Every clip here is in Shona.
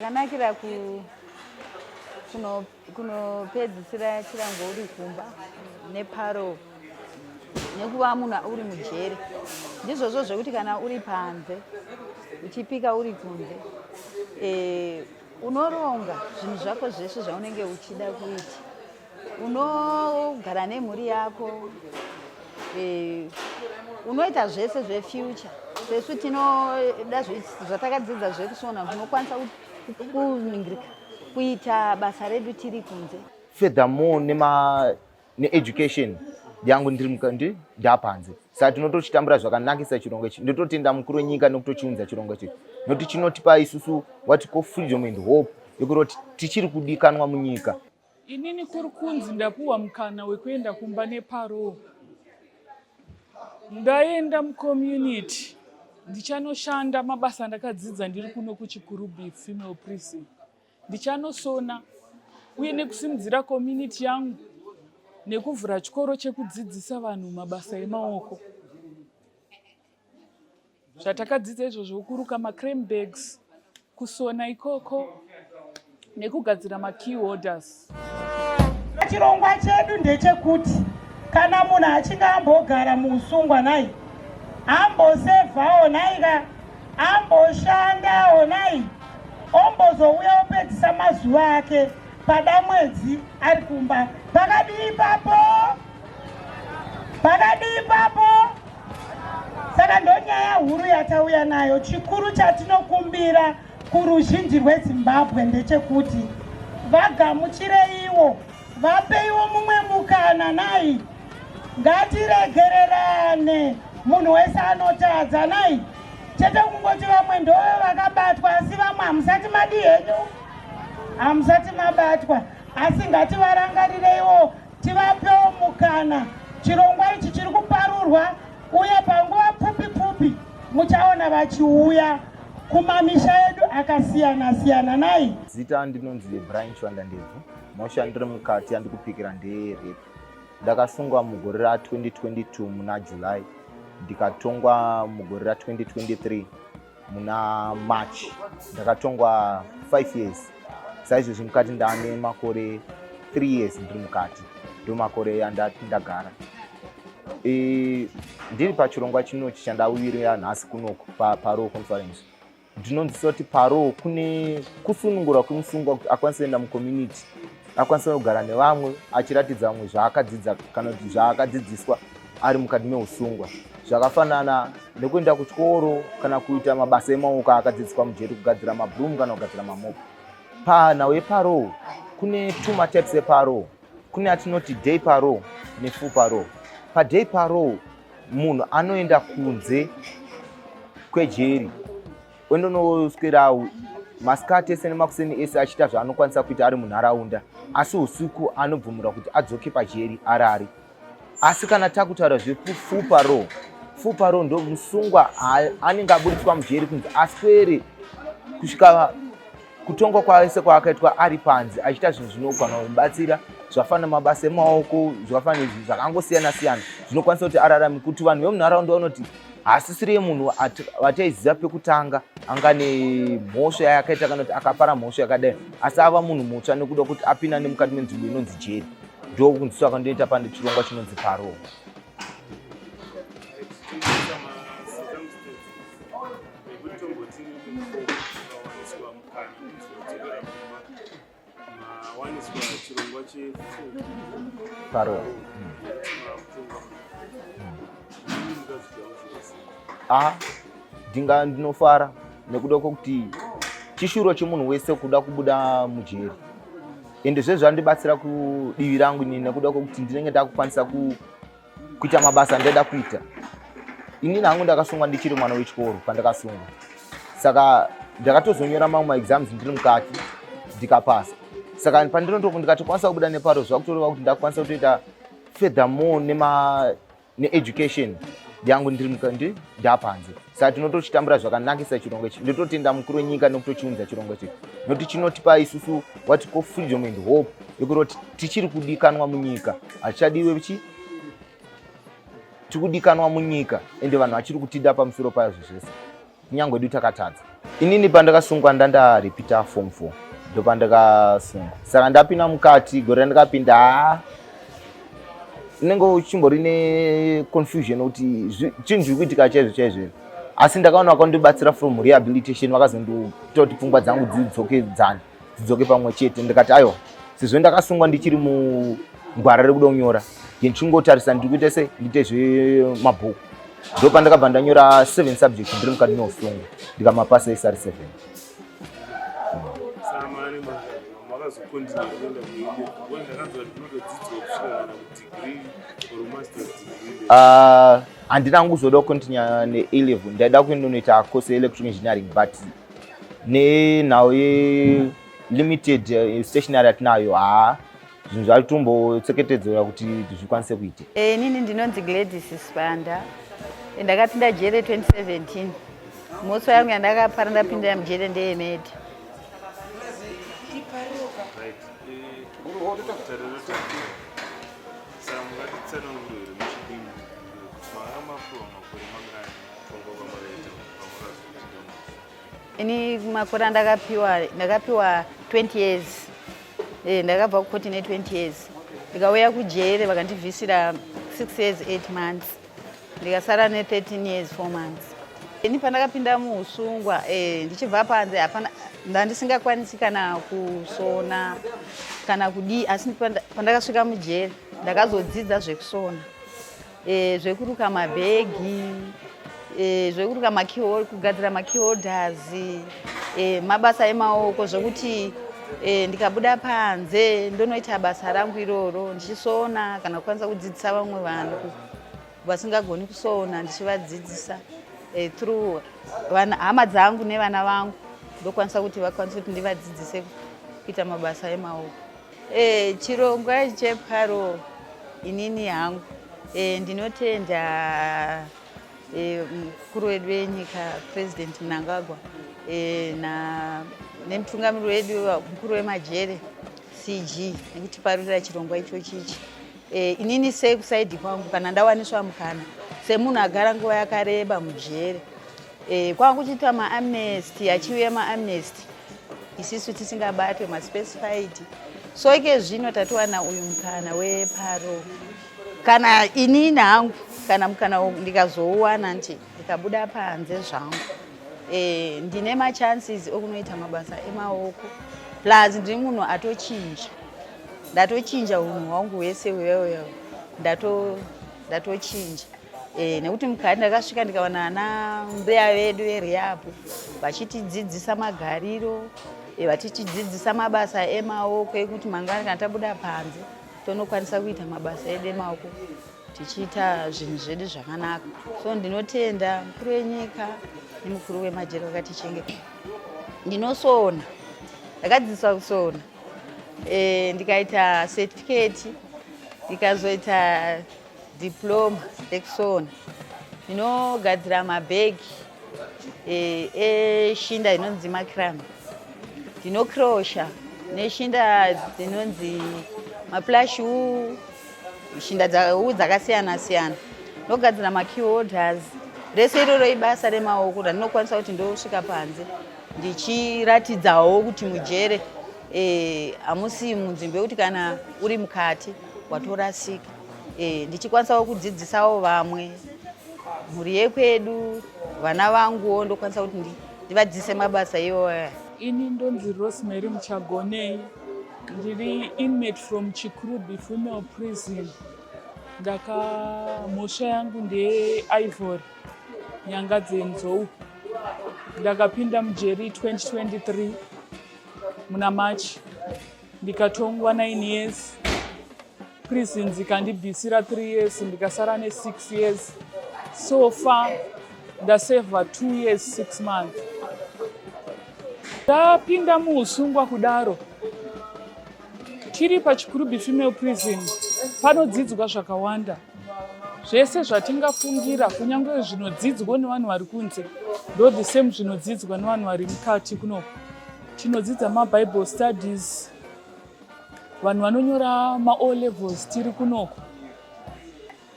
Zvakanakira kunopedzisira chirango uri kumba neparo nekuva munhu uri mujeri ndizvozvo zvekuti kana uri panze uchipika uri kunze e, unoronga zvinhu zvako zvese zvaunenge uchida kuita unogara nemhuri yako e, unoita zvese zvefuture sesu tinoda zvatakadzidza zvekusona tinokwanisa kuningirika kuita basa redu tiri kunze. Furthermore nema needucation yangu ndiri ndi ndapanze saka tinotochitambura zvakanakisa chirongo ichi. Ndototenda mukuru wenyika nekutochiunza chirongo ichi nokuti chinotipa isusu what call freedom and hope yekuti tichiri kudikanwa munyika. Inini kuri kunzi ndapuwa mukana wekuenda kumba neparoo. Ndaenda mucommunity ndichanoshanda mabasa andakadzidza ndiri kuno kuChikurubi Female Prison. Ndichanosona uye nekusimudzira community yangu nekuvhura chikoro chekudzidzisa vanhu mabasa emaoko. Zvatakadzidza izvozvo kuruka macrame bags, kusona ikoko nekugadzira makey holders. Chirongwa chedu ndechekuti kana munhu achinge ambogara muusungwa nhai, ambosevhawo nhaika, amboshandawo nhai, ombozouya opedzisa mazuva ake pada mwedzi ari kumba. Pakadii ipapo? Pakadii ipapo? Saka ndonyaya huru yatauya nayo. Chikuru chatinokumbira kuruzhinji rweZimbabwe ndechekuti vagamuchireiwo, vapeiwo mumwe mukana nai. Ngatiregererane, munhu wese anotadza nai. Chete kungoti vamwe ndove vakabatwa, asi vamwe hamusati madii henyu, hamusati mabatwa, asi ngativarangarireiwo Tivapewo mukana. Chirongwa ichi chiri kuparurwa uye panguva pfupi pfupi muchaona vachiuya kumamisha edu akasiyana siyana. Nai. Zita ndinonzi Brian Chwanda Ndebvu. Mhosva ndiri mukati yandikupikira ndeye rape. Ndakasungwa mugore ra 2022 muna July ndikatongwa mugore ra 2023 muna March. Ndakatongwa 5 years. Saizvozvi mukati ndane makore 3 years ndiri mukati, ndo makore andati ndagara. Ndiri pachirongwa chinochi chandauyirira nhasi kunoku paparole conference. Ndinonzwisisa kuti parole kune kusunungurwa kwemusungwa kuti akwanise kuenda mucommunity, akwanise kugara nevamwe achiratidza vamwe zvaakadzidza kana kuti zvaakadzidziswa ari mukati meusungwa, zvakafanana nekuenda kuchikoro kana kuita mabasa emaoko aakadzidziswa mujeri, kugadzira mabroom kana kugadzira mamopo. Panhau yeparole kune two matypes eparole. Kune atinoti day parole nefull parole. Paday parole munhu anoenda kunze kwejeri ondonoswera masikati ese nemakuseni ese achiita zvaanokwanisa kuita ari munharaunda, asi usiku anobvumirwa kuti adzoke pajeri arare. Asi kana takutaura zvefull parole, full parole ndo musungwa anenge aburitswa mujeri kunzi aswere kusvika kutongwa kwese kwaakaitwa ari panze achiita zvinhu zvinogona kumubatsira, zvakafanana mabasa emaoko, zvakafanana izvi zvakangosiyana siyana zvinokwanisa kuti ararame, kuti vanhu vemunharaunda vanoti haasisiriye munhu vataiziva pekutanga anga nemhosva yaakaita kana kuti akapara mhosva yakadai, asi ava munhu mutsva nekuda kuti apinda nemukati menzvimbo inonzi jeri. Ndokunzwiswa kwandoita pane chirongwa chinonzi parole. Parole. Ah, ndinga ndinofara nekuda kwekuti chishuro chemunhu wese kuda kubuda mujeri, ende zve zvandibatsira kudivi rangu inini nekuda kwekuti ndinenge ndakukwanisa kuita mabasa andaida kuita. Inini hangu ndakasungwa ndichiri mwana wechikoro pandakasungwa, saka ndakatozonyora mamwe maexams ndiri mukati ndikapasa. Saka pandinoto ndikatokwanisa kubuda neparo, zvakutoreva kuti ndakukwanisa kutoita furthermore nema needucation yangu ndiri ndi ndapanze. Saka tinotochitambura zvakanakisa chirongo ichi. Ndototenda mukuru wenyika nekutochiunza chirongo ichi nokuti chinotipa isusu what call freedom and hope yekuti tichiri kudikanwa munyika, hatichadiwe chi tiri kudikanwa munyika, ende vanhu vachiri kutida pamusoro pazvo zvese, kunyange edu takatadza. Inini pandakasungwa ndandaripita form 4, ndopandakasungwa. Saka ndapinda mukati, gore randakapinda, haa, unenge uchimbori neconfusion kuti chinhu chiri kuitika chaizvo chaizvo here. Asi ndakaona vakandibatsira from rehabilitation, vakazondiita kuti pfungwa dzangu dzidzokedzane, dzidzoke pamwe chete. Ndikati aiwa, sezvo ndakasungwa ndichiri mugwara rekuda kunyora, ndichingotarisa ndiri kuita sei, ndiite zvemabhuku. Ndo pandakabva ndanyora seven subjects ndiri mukati meusungwa, ndikamapasa ese ari seven. Samani makazocontinue kuenda kuA level? Ndakanzwa kuti kunotodzidzwa kusvika kana kudegree or masters degree. Ah, handina kuzoda kucontinue nea level. Ndaida kuendonoita course yeelectrical engineering, but nenhau yelimited stationary yatinayo, haa, zvinhu zvatombotseketedzera kuti zvikwanise kuita. Inini ndinonzi Gladys Spanda. Ndakapinda jere 2017. Mhosva yangu yandakapara ndapinda mujere ndeyemurder. Right, tariro tapera. Saka mungatitsanangurire muchidimbu kuti manga mapiwa makore mangani kutongwa kwamakaita pamakazopinda mu Ini makore andakapiwa, ndakapiwa 20 years. Ndakabva kukoti ne20 years, ndikauya kujere vakandibvisira 6 years 8 months, ndikasara ne13 years 4 months. Ini pandakapinda muusungwa, ndichibva panze, hapana, ndandisingakwanisi kana kusona kana kudii. Asi pandakasvika mujere ndakazodzidza zvekusona, zvekuruka mabhegi, zvekuruka kugadzira makeyholders, mabasa emaoko, zvokuti ndikabuda panze ndonoita basa rangu iroro ndichisona, kana kukwanisa kudzidzisa vamwe vanhu vasingagoni kusona, ndichivadzidzisa through hama dzangu nevana vangu. Ndokwanisa kuti vakwanise kuti ndivadzidzise kuita mabasa emaoko. Chirongwa cheparole, inini hangu ndinotenda mukuru wedu wenyika, President Mnangagwa, na nemutungamiri wedu mukuru wemajere, CG, nekutiparurira chirongwa ichochi ichi. Inini sekuside kwangu, kana ndawaniswa mukana semunhu agara nguva yakareba mujere, kwanga kuchiitwa maamnesty, achiuya maamnesty, isisu tisingabatwe maspecified. So ike zvino tatiwana uyu mukana weparole, kana inini hangu, kana mukana ndikazouwana, nti ndikabuda panze zvangu, ndine machances okunoita mabasa emaoko. Plus ndiri munhu atochinja, ndatochinja unhu hwangu hwese hwewewe, ndatochinja nekuti mukati ndakasvika ndikawana ana mbuya vedu verehab vachitidzidzisa magariro, vachitidzidzisa mabasa emaoko ekuti mangwana kana tabuda panze tonokwanisa kuita mabasa edu emaoko, tichiita zvinhu zvedu zvakanaka. So ndinotenda mukuru wenyika nemukuru wemajeri vakatichengeta. Ndinosona, ndakadzidziswa kusona, ndikaita certificate, ndikazoita diploma rekusona. Ndinogadzira mabhegi eshinda inonzi macrame, ndinokrosha neshinda dzinonzi maplash, shinda dzakasiyana siyana, ndogadzira makeyholders. Rese iroro ibasa remaoko randinokwanisa kuti ndosvika panze ndichiratidzawo kuti mujere hamusi munzvimbo yekuti kana uri mukati watorasika. Ndichikwanisawo kudzidzisawo vamwe, mhuri yekwedu, vana vanguwo, ndokwanisa kuti ndivadzidzise mabasa iwoya. Ini ndonzi Rosemary Muchagonei, ndiri inmate from Chikurubi Female Prison. Ndaka mhosva yangu ndeyeivory, nyanga dzenzou. Ndakapinda mujeri 2023 muna March, ndikatongwa 9 years. Prison zikandibvisira 3 years, ndikasara ne6 years. So far ndasevha 2 years 6 months. Ndapinda muusungwa kudaro, tiri paChikurubi Female Prison, panodzidzwa zvakawanda, zvese zvatingafungira. Kunyange zvinodzidzwa nevanhu vari kunze, ndo the same zvinodzidzwa nevanhu vari mukati kunoku. Tinodzidza mabible studies, vanhu vanonyora maO levels tiri kunoku,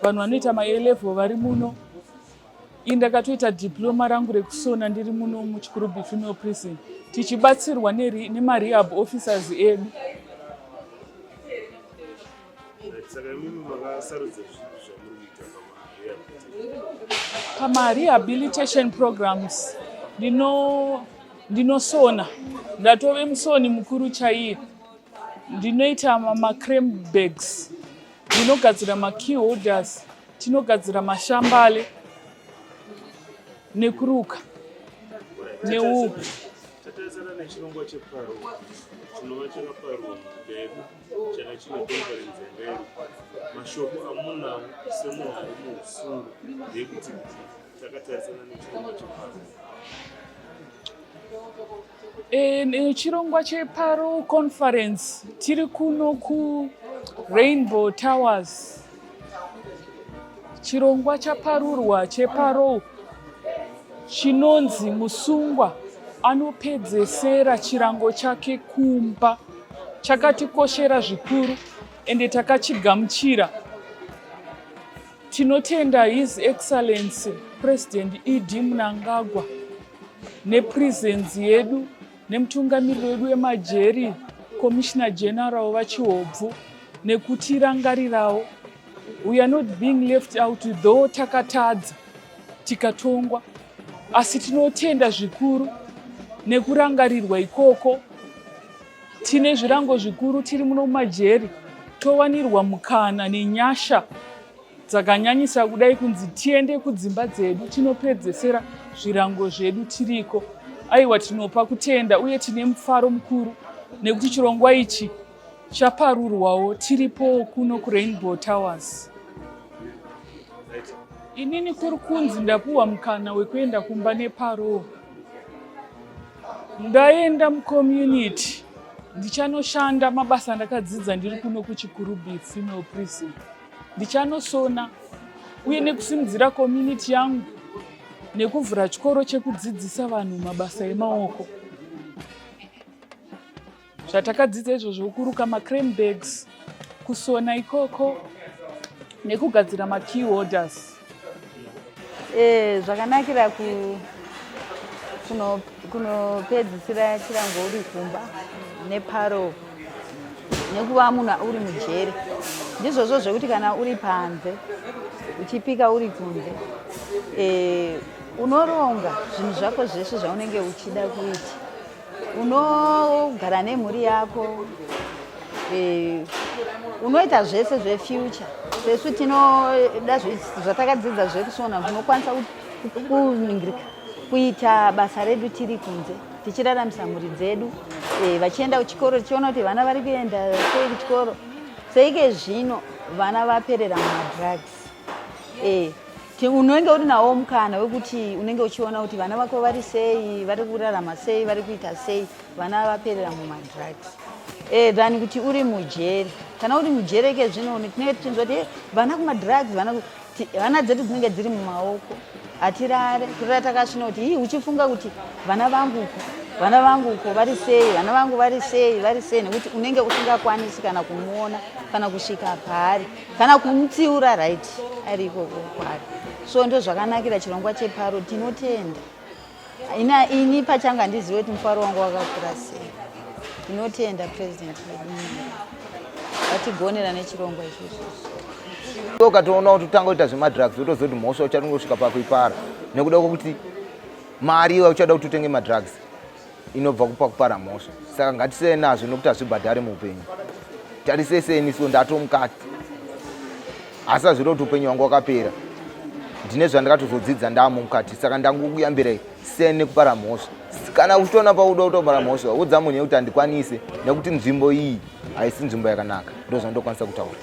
vanhu vanoita maA level vari muno. Ini ndakatoita diploma rangu rekusona ndiri muno muChikurubi Female Prison tichibatsirwa nemarehab officers edu. Saka imimi makasarudza zvipi zvamuri kuita pamarehabilitation? Pamarehabilitation programs ndinosona, ndatove musoni mukuru chaiye. Ndinoita macrame bags, ndinogadzira makey holders, tinogadzira mashambale nekuruka neuku. Tatarisana nechirongwa cheparole chinova chakaparurwa munyika yedu changa chine conference yanga iripo. Mashoko amunawo semunhu ari muusungwa ndeyekuti takatarisana nechirongwa cheparole. Chirongwa cheparole conference tiri kuno kuRainbow Towers. Chirongwa chaparurwa cheparole chinonzi musungwa anopedzesera chirango chake kumba chakatikoshera zvikuru ende takachigamuchira. Tinotenda His Excellency President ED Mnangagwa neprisons yedu nemutungamiriri wedu wemajeri Commissioner General vaChihobvu nekutirangarirawo. We are not being left out though takatadza tikatongwa, asi tinotenda zvikuru nekurangarirwa ikoko. Tine zvirango zvikuru tiri muno mumajeri, towanirwa mukana nenyasha dzakanyanyisa kudai kunzi tiende kudzimba dzedu tinopedzesera zvirango zvedu tiriko. Aiwa, tinopa kutenda uye tine mufaro mukuru nekuti chirongwa ichi chaparurwawo tiripo kuno kuRainbow Towers. Inini kuri kunzi ndapuwa mukana wekuenda kumba neparole. Ndaenda mucommunity ndichanoshanda mabasa andakadzidza ndiri kuno kuChikurubi Female Prison. Ndichanosona uye nekusimudzira community yangu nekuvhura chikoro chekudzidzisa vanhu mabasa emaoko. Zvatakadzidza izvozvo kuruka macrame bags, kusona ikoko nekugadzira makey holders. Zvakanakira kunopedzisira chirango uri kumba neparo nekuva munhu uri mujeri ndizvozvo zvekuti kana uri panze uchipika uri kunze unoronga zvinhu zvako zvese zvaunenge uchida kuita, unogara nemhuri yako, unoita zvese zvefuture. Sesu tinoda zvatakadzidza zvekusona, tinokwanisa kuningirika kuita basa redu tiri kunze tichiraramisa mhuri dzedu, vachienda kuchikoro, tichiona kuti vana vari kuenda sei kuchikoro. Seike zvino vana vaperera mumadrugs, unenge uri nawo mukana wekuti unenge uchiona kuti vana vako vari sei, vari kurarama sei, vari kuita sei. Vana vaperera mumadrugs than kuti uri mujeri. Kana uri mujeri ke zvino tinenge tichinzwa kuti vana kumadrugs, vana dzedu dzinenge dziri mumaoko, hatirare kurara takasvina kuti ii, uchifunga kuti vana vangu uko, vana vangu uko vari sei, vana vangu vari sei, vari sei, nekuti unenge usingakwanisi kana kumuona kana kusvika paari kana kumutsiura right ari ikoko kwaari. So ndo zvakanakira chirongwa cheparole. Tinotenda. Ini pachanga handizive kuti mufaro wangu wakakura sei. Tinotenda president vedu vatigonera nechirongwa izvozvo. Ukatoona kuti utanga kuita zvemadrugs, wotoziva kuti mhosva uchatongosvika pakuipara nekuda kwekuti mari iwe uchada kuti utenge madrugs inobva kupa kupara mhosva. Saka ngatisiyane nazvo nekuti hazvibhadhari muupenyu. Tarisei seni so ndatomukati, asi hazvida kuti upenyu hwangu hwakapera. Ndine zvandakatozodzidza ndamo mukati, saka ndangokuyambirai siyani nekupara mhosva. Kana uchitoona pauda kutopara mhosva, udza munhu yekuti handikwanise nekuti nzvimbo iyi haisi nzvimbo yakanaka. Ndo zvandokwanisa kutaura.